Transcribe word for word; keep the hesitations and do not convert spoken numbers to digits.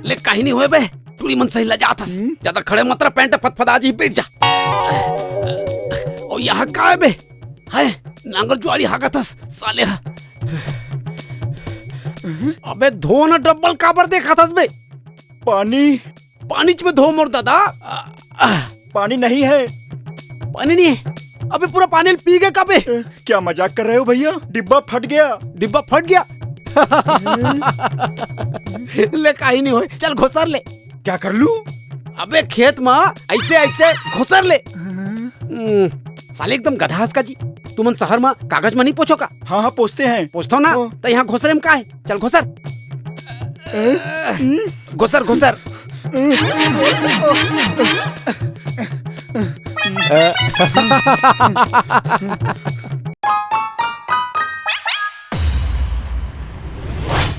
ले, काही नहीं होय बे, टूरी मन सही लजात हस। हम्म? ज्यादा खड़े मत रह, पैंट फदफदा जी, बैठ जा। ओ, यहाँ का है बे? है, नांगर जुआड़ी हागत हस, साले हा। अबे धो न, डब्बल काबर देखत हस बे? पानी। पानीच में धो मोर दादा। आ, आ। पानी नहीं है। पानी नहीं है? अबे पूरा पानी ल पी गए का बे? ए, क्या मजाक कर रहे हो भैया? डिब्बा फट गया। डिब्बा फट गया? ले, काही नहीं होय, चल घोसर ले। क्या कर लूं? अबे खेत मा ऐसे ऐसे घोसर ले। हम्म, साले एकदम गधा हस का जी। तुमन शहर मा कागज मा नहीं पोछो का? हाँ, हाँ, पोछते हैं। पोछथो ना? हाँ। त यहाँ घोसरे में का है? चल घोसर। घोसर, घोसर।